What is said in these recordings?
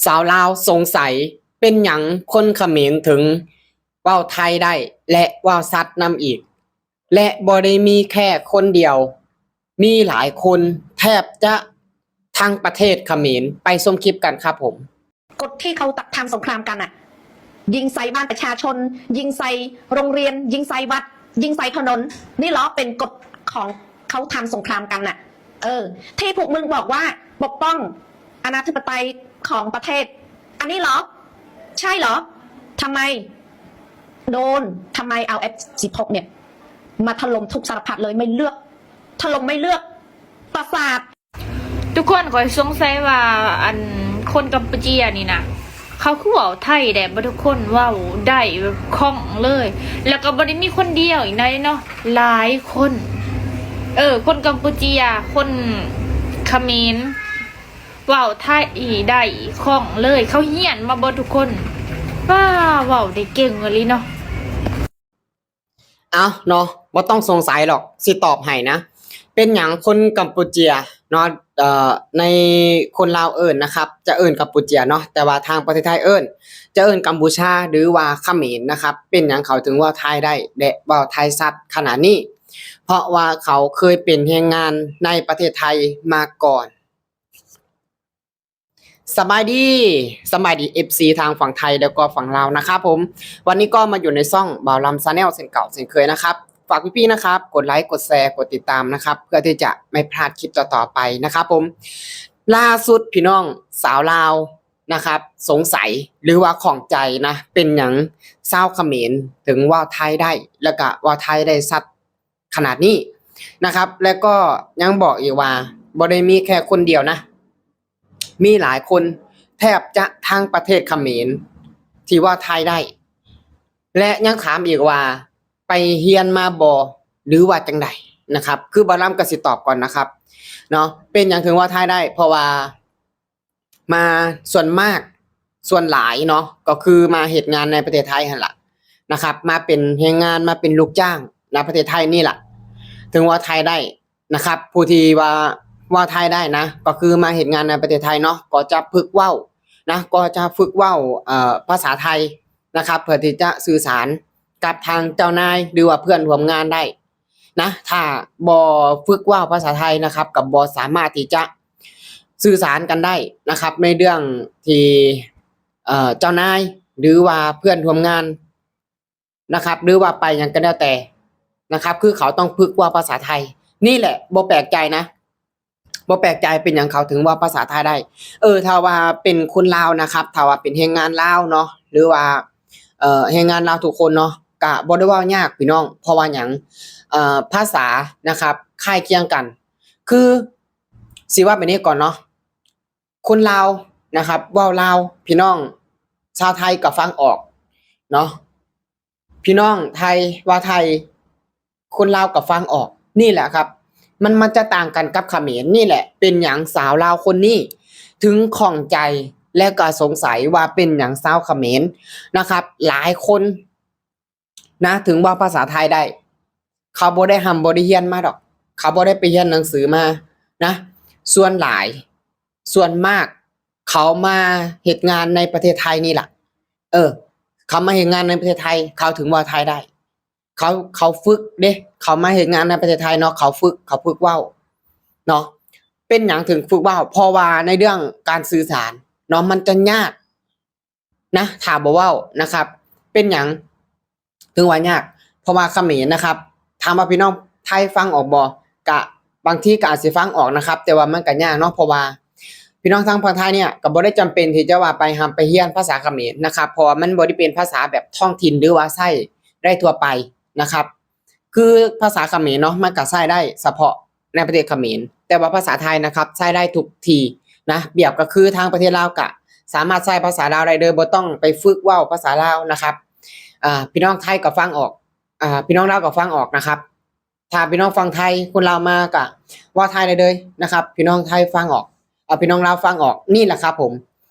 ສາວລາວສົງໄສ ເປັນຫຍັງຄົນຂະເໝນເຖິງເວົ້າໄທໄດ້ ແລະ ເວົ້າຊັດນຳອີກ? ແລະ ບໍ່ໄດ້ມີແຄ່ຄົນດຽວ, ມີຫຼາຍຄົນ ແທບຈະທັງປະເທດຂະເໝນ. ໄປຊົມຄລິບກັນຄັບຜົມ. กฎที่เขาทำสงครามกันน่ะ ยิงใส่บ้านประชาชน ยิงใส่โรงเรียน ยิงใส่วัด ยิงใส่ถนน นี่เหรอเป็นกฎของเขาทำสงครามกันน่ะ เออ ที่พวกมึงบอกว่าปกป้องอนาธิปไตยของประเทศ อันนี้เหรอ ใช่เหรอ ทำไม โดน ทำไมเอา เอฟ สิบหก เนี่ย มาถล่มทุกสารพัดเลย ไม่เลือก ถล่มไม่เลือก ประสาท ທຸກຄົນ ຂ້ອຍສົງໄສວ່າ ອັນ ຄົນກຳປູເຈຍນີ້ນະ ເຂົາຄືເວົ້າໄທໄດ້ບໍ່? ທຸກຄົນເວົ້າໄດ້ແບບຄ່ອງເລີຍ ແລ້ວກໍບໍ່ໄດ້ມີຄົນດຽວອີກໃດເນາະ ຫຼາຍຄົນ ເອີ ຄົນກຳປູເຈຍ ຄົນຂະເໝນ ເວົ້າໄທໄດ້ຄ່ອງເລີຍ. ເຂົາຮຽນມາບໍ່ທຸກຄົນ? ວ້າ ເວົ້າໄດ້ເກັ່ງອີ່ຫຼີເນາະ. ເອົາເນາະ ບໍ່ຕ້ອງສົງໄສດອກ ຊິຕອບໃຫ້ນະ ເປັນຫຍັງຄົນກຳປູເຈຍເນາະ ເອີ ໃນຄົນລາວເອີ້ນນະຄັບ ຈະເອີ້ນກຳປູເຈຍເນາະ ແຕ່ວ່າທາງປະເທດໄທເອີ້ນ ຈະເອີ້ນກຳປູຊາ ຫຼືວ່າຂະເໝນນະຄັບ. ເປັນຫຍັງເຂົາເຖິງເວົ້າໄທໄດ້ ແລະ ເວົ້າໄທຊັດຂະໜາດນີ້? ເພາະວ່າເຂົາເຄີຍເປັນແຮງງານໃນປະເທດໄທມາກ່ອນ. ສະບາຍດີ ສະບາຍດີ ເອັຟຊີ ທາງຝັ່ງໄທ ແລ້ວກໍຝັ່ງລາວນະຄັບຜົມ. ວັນນີ້ກໍມາຢູ່ໃນຊ່ອງບ່າວລຳ Channel ເຊັ່ນເກົ່າເຊັ່ນເຄີຍນະຄັບ. ຝາກພີ່ໆນະຄັບ ກົດໄລ ກົດແຊ ກົດຕິດຕາມນະຄັບ ເພື່ອທີ່ຈະໄມ່ພາດຄລິບຕໍ່ໆໄປນະຄັບຜົມ. ລ່າສຸດພີ່ນ້ອງ ສາວລາວນະຄັບ ສົງໄສ ຫຼືວ່າຂ້ອງໃຈນະ ເປັນຫຍັງຊາວຂະເໝນເຖິງເວົ້າໄທໄດ້ ແລ້ວກະເວົ້າໄທໄດ້ຊັດ ຂະໜາດນີ້ນະຄັບ ແລະກໍຍັງບອກອີກວ່າ ບໍ່ໄດ້ມີແຄ່ຄົນດຽວນະ ມີຫຼາຍຄົນ ແທບຈະທັງປະເທດຂະເໝນທີ່ເວົ້າໄທໄດ້ ແລະຍັງຖາມອີກວ່າ ໄປຮຽນມາບໍ່ ຫຼືວ່າຈັ່ງໃດນະຄັບ? ຄືບ່າວລຳກໍຊິຕອບກ່ອນນະຄັບເນາະ ເປັນຫຍັງເຖິງເວົ້າໄທໄດ້? ເພາະວ່າ ມາ ສ່ວນມາກ ສ່ວນຫຼາຍເນາະ ກໍຄືມາເຮັດງານໃນປະເທດໄທຫັ້ນລະນະຄັບ ມາເປັນແຮງງານ ມາເປັນລູກຈ້າງໃນປະເທດໄທນີ້ລະ ເຖິງເວົ້າໄທໄດ້ນະຄັບ. ຜູ້ທີ່ວ່າເວົ້າໄທໄດ້ນະ ກໍຄືມາເຮັດງານໃນປະເທດໄທເນາະ ກໍຈະຝຶກເວົ້ານະ ກໍຈະຝຶກເວົ້າ ເອີ ພາສາໄທນະຄັບ ເພື່ອທີ່ຈະສື່ສານກັບທາງເຈົ້ານາຍ ຫຼືວ່າເພື່ອນຮ່ວມງານໄດ້ ນະ ຖ້າບໍ່ຝຶກເວົ້າພາສາໄທນະຄັບ ກໍບໍ່ສາມາດທີ່ຈະສື່ສານກັນໄດ້ນະຄັບ ໃນເລື່ອງທີ່ ເອີ ເຈົ້ານາຍ ຫຼືວ່າເພື່ອນຮ່ວມງານນະຄັບ ຫຼືວ່າໄປຫຍັງກໍແລ້ວແຕ່ນະຄັບ ຄືເຂົາຕ້ອງຝຶກເວົ້າພາສາໄທ. ນີ້ແຫຼະ ບໍ່ແປກໃຈນະ ບໍ່ແປກໃຈ ເປັນຫຍັງເຂົາເຖິງເວົ້າພາສາໄທໄດ້. ເອີ ຖ້າວ່າເປັນຄົນລາວນະຄັບ ຖ້າວ່າເປັນແຮງງານລາວເນາະ ຫຼືວ່າ ເອີ ແຮງງານລາວທຸກຄົນເນາະ ກະບໍ່ໄດ້ເວົ້າຍາກພີ່ນ້ອງ. ເພາະວ່າຫຍັງ? ເອີ ພາສານະຄັບ ຄ້າຍຄຽງກັນ ຄື ຊິວ່າແບບນີ້ກ່ອນເນາະ ຄົນລາວນະຄັບ ເວົ້າລາວ ພີ່ນ້ອງຊາວໄທກໍຟັງອອກເນາະ ພີ່ນ້ອງໄທເວົ້າໄທ ຄົນລາວກໍຟັງອອກ. ນີ້ແຫຼະຄັບ ມັນ ມັນຈະຕ່າງກັນກັບຂະເໝນ. ນີ້ແຫຼະເປັນຫຍັງສາວລາວຄົນນີ້ເຖິງຂ້ອງໃຈ ແລະກໍສົງໄສວ່າເປັນຫຍັງຊາວຂະເໝນນະຄັບ ຫຼາຍຄົນນະ ເຖິງເວົ້າພາສາໄທໄດ້. ເຂົາບໍ່ໄດ້ຮ່ຳບໍ່ໄດ້ຮຽນມາດອກ ເຂົາບໍ່ໄດ້ໄປຮຽນໜັງສືມານະ. ສ່ວນຫຼາຍ ສ່ວນມາກ ເຂົາມາເຮັດງານໃນປະເທດໄທນີ້ລະ ເອີ ເຂົາມາເຮັດງານໃນປະເທດໄທ ເຂົາເຖິງເວົ້າໄທໄດ້. ເຂົາ ເຂົາຝຶກເດ້ ເຂົາມາເຮັດງານໃນປະເທດໄທເນາະ ເຂົາຝຶກ ເຂົາຝຶກເວົ້າເນາະ. ເປັນຫຍັງເຖິງຝຶກເວົ້າ? ເພາະວ່າໃນເລື່ອງການສື່ສານເນາະ ມັນຈະຍາກນະ ຖ້າບໍ່ເວົ້ານະຄັບ. ເປັນຫຍັງເຖິງວ່າຍາກ? ເພາະວ່າຂະເໝນນະຄັບ ຖາມວ່າພີ່ນ້ອງໄທຟັງອອກບໍ່? ກະບາງທີກໍອາດຊິຟັງອອກນະຄັບ ແຕ່ວ່າມັນກໍຍາກເນາະ ເພາະວ່າພີ່ນ້ອງທາງຝັ່ງໄທເນ່ຍ ກໍບໍ່ໄດ້ຈຳເປັນທີ່ຈະວ່າໄປຮ່ຳໄປຮຽນພາສາຂະເໝນນະຄັບ ເພາະວ່າມັນບໍ່ໄດ້ເປັນພາສາແບບທ້ອງຖິ່ນ ຫຼືວ່າໃຊ້ໄດ້ທົ່ວໄປນະຄັບ. ຄືພາສາຂະເໝນເນາະ ມັນກໍໃຊ້ໄດ້ສະເພາະໃນປະເທດຂະເໝນ ແຕ່ວ່າພາສາໄທນະຄັບ ໃຊ້ໄດ້ທຸກທີ່ນະ. ປຽບກໍຄືທາງປະເທດລາວກະສາມາດໃຊ້ພາສາລາວໄດ້ ໂດຍບໍ່ຕ້ອງໄປຝຶກເວົ້າພາສາລາວນະຄັບ. ອ່າ ພີ່ນ້ອງໄທກໍຟັງອອກ ອ່າ ພີ່ນ້ອງລາວກໍຟັງອອກນະຄັບ. ຖ້າພີ່ນ້ອງຝັ່ງໄທ ຄົນລາວມາກະເວົ້າໄທໄດ້ເລີຍນະຄັບ ພີ່ນ້ອງໄທຟັງອອກ ເອົາ ພີ່ນ້ອງລາວຟັງອອກ. ນີ້ແຫຼະຄັບຜົມ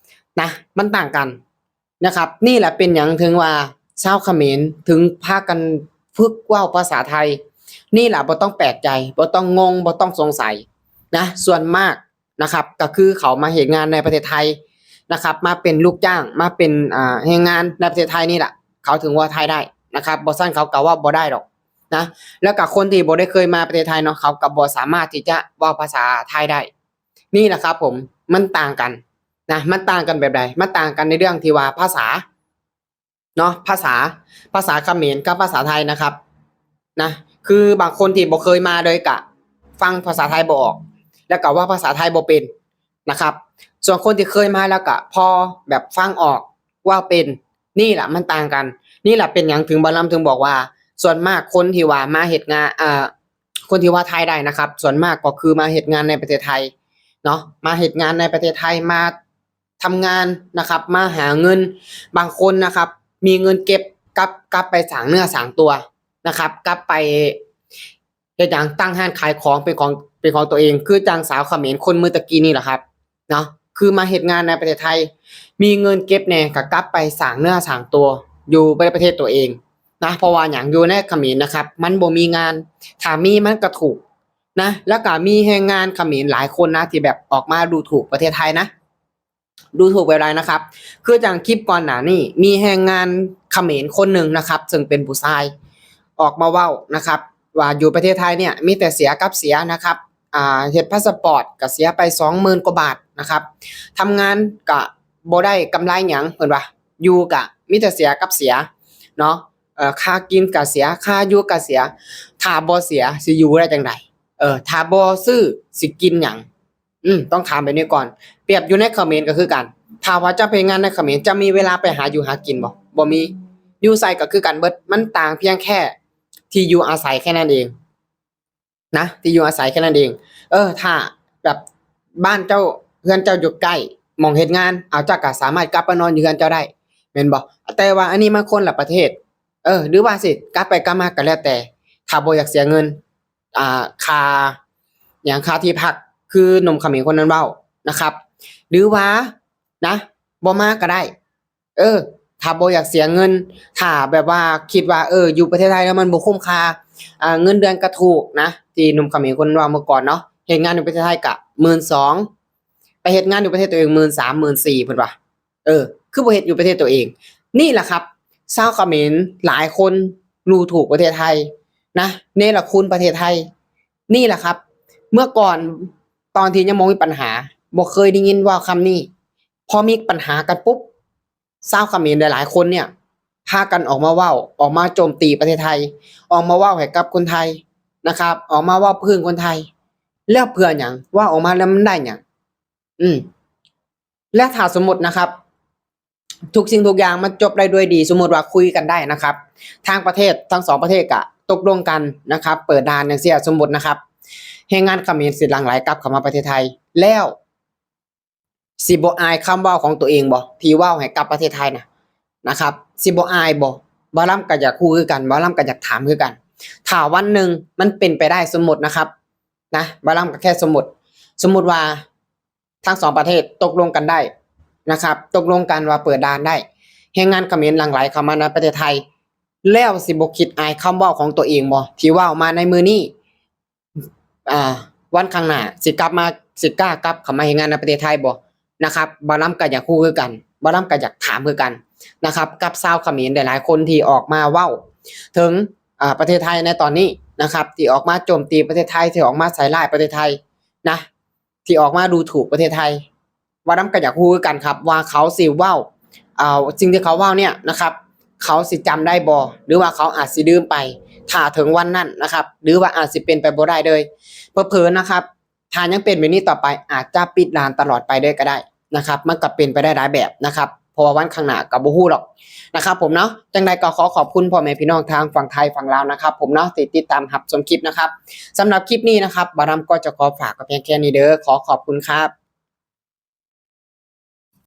ນະ ມັນຕ່າງກັນນະຄັບ. ນີ້ແຫຼະເປັນຫຍັງເຖິງວ່າຊາວຂະເໝນເຖິງພາກັນຝຶກເວົ້າພາສາໄທ. ນີ້ແຫຼະບໍ່ຕ້ອງແປກໃຈ ບໍ່ຕ້ອງງົງ ບໍ່ຕ້ອງສົງໄສນະ. ສ່ວນມາກ ນະຄັບ ກໍຄືເຂົາມາເຮັດງານໃນປະເທດໄທ ນະຄັບ ມາເປັນລູກຈ້າງ ມາເປັນ ອ່າ ແຮງງານໃນປະເທດໄທນີ້ລະ ເຂົາເຖິງເວົ້າໄທໄດ້ນະຄັບ ບໍ່ຊັ້ນເຂົາກໍເວົ້າບໍ່ໄດ້ດອກນະ. ແລ້ວກໍຄົນທີ່ບໍ່ໄດ້ເຄີຍມາປະເທດໄທເນາະ ເຂົາກໍບໍ່ສາມາດທີ່ຈະເວົ້າພາສາໄທໄດ້. ນີ້ລະຄັບຜົມ ມັນຕ່າງກັນນະ. ມັນຕ່າງກັນແບບໃດ? ມັນຕ່າງກັນໃນເລື່ອງທີ່ວ່າພາສາເນາະ ພາສາ ພາສາຂະເໝນກັບພາສາໄທນະຄັບນະ. ຄືບາງຄົນທີ່ບໍ່ເຄີຍມາເລີຍກະຟັງພາສາໄທບໍ່ອອກ ແລ້ວກະເວົ້າພາສາໄທບໍ່ເປັນນະຄັບ. ສ່ວນຄົນທີ່ເຄີຍມາແລ້ວກະພໍແບບຟັງອອກ ເວົ້າເປັນ. ນີ້ລະມັນຕ່າງກັນ. ນີ້ລະເປັນຫຍັງເຖິງບ່າວລຳເຖິງບອກວ່າ ສ່ວນມາກຄົນທີ່ວ່າມາເຮັດງານ ເອີ ຄົນທີ່ເວົ້າໄທໄດ້ນະຄັບ ສ່ວນມາກກໍຄືມາເຮັດງານໃນປະເທດໄທເນາະ ມາເຮັດງານໃນປະເທດໄທ ມາທຳງານນະຄັບ ມາຫາເງິນ. ບາງຄົນນະຄັບ ມີເງິນເກັບກັບ ກັບໄປສ້າງເນື້ອສ້າງຕົວນະຄັບ ກັບໄປເຮັດຫຍັງ ຕັ້ງຮ້ານຂາຍຂອງເປັນຂອງ ເປັນຂອງຕົວເອງ ຄືຈັ່ງສາວຂະເໝນຄົນມື້ຕະກີ້ນີ້ລະຄັບ ເນາະ ຄືມາເຮັດງານໃນປະເທດໄທ ມີເງິນເກັບແດ່ ກໍກັບໄປສ້າງເນື້ອສ້າງຕົວຢູ່ໃນປະເທດຕົວເອງນະ. ເພາະວ່າຫຍັງ? ຢູ່ໃນຂະເໝນນະຄັບ ມັນບໍ່ມີງານ ຖ້າມີມັນກໍຖືກນະ. ແລ້ວກໍມີແຮງງານຂະເໝນຫຼາຍຄົນນະ ທີ່ແບບອອກມາດູຖູກປະເທດໄທນະ. ດູຖູກແບບໃດນະຄັບ? ຄືຈັ່ງຄລິບກ່ອນໜ້ານີ້ ມີແຮງງານຂະເໝນຄົນໜຶ່ງນະຄັບ ເຊິ່ງເປັນຜູ້ຊາຍ ອອກມາເວົ້ານະຄັບ ວ່າຢູ່ປະເທດໄທເນ່ຍ ມີແຕ່ເສຍກັບເສຍນະຄັບ. ອ່າ ເຮັດພາສະປອດກໍເສຍໄປສອງໝື່ນກວ່າບາດນະຄັບ ທຳງານກໍບໍ່ໄດ້ກຳໄລຫຍັງ ເພິ່ນວ່າ ຢູ່ກໍມີແຕ່ເສຍກັບເສຍເນາະ. ເອີ ຄ່າກິນກໍເສຍ ຄ່າຢູ່ກໍເສຍ ຖ້າບໍ່ເສຍຊິຢູ່ໄດ້ຈັ່ງໃດ? ເອີ ຖ້າບໍ່ຊື້ຊິກິນຫຍັງ? ອືມ ຕ້ອງຖາມແບບນີ້ກ່ອນ. ປຽບຢູ່ໃນຂະເໝນກໍຄືກັນ ຖ້າວ່າເຈົ້າໄປເຮັດງານໃນຂະເໝນ ເຈົ້າມີເວລາໄປຫາຢູ່ຫາກິນບໍ່? ບໍ່ມີ. ຢູ່ໃສກໍຄືກັນເບິດ ມັນຕ່າງພຽງແຄ່ທີ່ຢູ່ອາໄສແຄ່ນັ້ນເອງນະ ທີ່ຢູ່ອາໄສແຄ່ນັ້ນເອງ. ເອີ ຖ້າແບບບ້ານເຈົ້າ ເຮືອນເຈົ້າຢູ່ໃກ້ໝ່ອງເຮັດງານ ເອົາ ເຈົ້າກໍສາມາດກັບໄປນອນຢູ່ເຮືອນເຈົ້າໄດ້ ແມ່ນບໍ່? ແຕ່ວ່າອັນນີ້ມັນຄົນລະປະເທດ ເອີ ຫຼືວ່າຊິກັບໄປກັບມາກໍແລ້ວແຕ່ ຖ້າບໍ່ຢາກເສຍເງິນ ອ່າ ຄ່າ ຫຍັງ ຄ່າທີ່ພັກ ຄືໜຸ່ມຂະເໝນຄົນນັ້ນເວົ້ານະຄັບ ຫຼືວ່ານະ ບໍ່ມາກໍໄດ້. ເອີ ຖ້າບໍ່ຢາກເສຍເງິນ ຖ້າແບບວ່າຄິດວ່າ ເອີ ຢູ່ປະເທດໄທແລ້ວມັນບໍ່ຄຸ້ມຄ່າ ອ່າ ເງິນເດືອນກໍຖືກນະ ທີ່ໜຸ່ມຂະເໝນຄົນເວົ້າເມື່ອກ່ອນເນາະ ເຮັດງານຢູ່ປະເທດໄທກໍໝື່ນສອງ ໄປເຮັດງານຢູ່ປະເທດຕົວເອງໝື່ນສາມ ໝື່ນສີ່ ເພິ່ນວ່າ. ເອີ ຄືບໍ່ເຮັດຢູ່ປະເທດຕົວເອງ? ນີ້ລະຄັບ ຊາວຂະເໝນຫຼາຍຄົນດູຖູກປະເທດໄທນະ ເນລະຄຸນປະເທດໄທ. ນີ້ລະຄັບ ເມື່ອກ່ອນຕອນທີ່ຍັງບໍ່ມີປັນຫາ ບໍ່ເຄີຍໄດ້ຍິນເວົ້າຄຳນີ້ ພໍມີປັນຫາກັນປຸບ ຊາວຂະເໝນຫຼາຍໆຄົນເນ່ຍ ພາກັນອອກມາເວົ້າ ອອກມາໂຈມຕີປະເທດໄທ ອອກມາເວົ້າໃຫ້ກັບຄົນໄທນະຄັບ ອອກມາເວົ້າເພື່ອຄົນໄທ. ແລ້ວເພື່ອຫຍັງ? ເວົ້າອອກມາແລ້ວມັນໄດ້ຫຍັງ? ອືມ ແລະ ຖ້າສົມມຸດນະຄັບ ທຸກສິ່ງທຸກຢ່າງມັນຈົບໄດ້ດ້ວຍດີ ສົມມຸດວ່າຄຸຍກັນໄດ້ນະຄັບ ທາງປະເທດ ທັງສອງປະເທດກະຕົກລົງກັນນະຄັບ ເປີດດ່ານຈັ່ງຊີ້ ສົມມຸດນະຄັບ ແຮງງານຂະເໝນຊິຫຼັ່ງໄຫຼກັບເຂົ້າມາປະເທດໄທ ແລ້ວຊິບໍ່ອາຍຄຳເວົ້າຂອງຕົວເອງບໍ່ ທີ່ເວົ້າໃຫ້ກັບປະເທດໄທນະ ນະຄັບ ຊິບໍ່ອາຍບໍ່? ບ່າວລຳກໍຢາກຮູ້ຄືກັນ ບ່າວລຳກໍຢາກຖາມຄືກັນ ຖ້າວັນໜຶ່ງມັນເປັນໄປໄດ້ ສົມມຸດນະຄັບ ນະ ບ່າວລຳກໍແຄ່ສົມມຸດ ສົມມຸດວ່າ ທັງສອງປະເທດຕົກລົງກັນໄດ້ນະຄັບ ຕົກລົງກັນວ່າເປີດດ່ານໄດ້ ແຮງງານຂະເໝນຫຼັ່ງໄຫຼເຂົ້າມາໃນປະເທດໄທ ແລ້ວຊິບໍ່ຄິດອາຍຄຳເວົ້າຂອງຕົວເອງບໍ່ ທີ່ເວົ້າມາໃນມື້ນີ້? ອ່າ ວັນຂ້າງໜ້າຊິກັບມາ ຊິກ້າກັບເຂົ້າມາເຮັດງານໃນປະເທດໄທບໍ່ນະຄັບ? ບ່າວລຳກໍຢາກຮູ້ຄືກັນ ບ່າວລຳກໍຢາກຖາມຄືກັນນະຄັບ ກັບຊາວຂະເໝນຫຼາຍໆຄົນທີ່ອອກມາເວົ້າເຖິງ ອ່າ ປະເທດໄທໃນຕອນນີ້ນະຄັບ ທີ່ອອກມາໂຈມຕີປະເທດໄທ ທີ່ອອກມາໃສ່ຮ້າຍປະເທດໄທນະ ທີ່ອອກມາດູຖູກປະເທດໄທ ບ່າວລຳກໍຢາກຮູ້ຄືກັນຄັບ ວ່າເຂົາຊິເວົ້າ ເອົາ ສິ່ງທີ່ເຂົາເວົ້າເນ່ຍນະຄັບ ເຂົາຊິຈຳໄດ້ບໍ່ ຫຼືວ່າເຂົາອາດຊິລືມໄປ ຖ້າເຖິງວັນນັ້ນນະຄັບ ຫຼືວ່າອາດຊິເປັນໄປບໍ່ໄດ້ເລີຍ ເຜີໆນະຄັບ ຖ້າຍັງເປັນແບບນີ້ຕໍ່ໄປ ອາດຈະປິດດ່ານຕະຫຼອດໄປເລີຍກໍໄດ້ນະຄັບ ມັນກໍເປັນໄປໄດ້ຫຼາຍແບບນະຄັບ ເພາະວ່າວັນຂ້າງໜ້າກໍບໍ່ຮູ້ດອກນະຄັບຜົມເນາະ. ຈັ່ງໃດກໍຂໍຂອບຄຸນພໍ່ແມ່ພີ່ນ້ອງທາງຝັ່ງໄທຝັ່ງລາວນະຄັບຜົມເນາະ ທີ່ຕິດຕາມຮັບຊົມຄລິບນະຄັບ. ສຳລັບຄລິບນີ້ນະຄັບ ບ່າວລຳກໍຈະຂໍຝາກໄວ້ພຽງແຄ່ນີ້ເດີ ຂໍຂອບຄຸນຄັບ.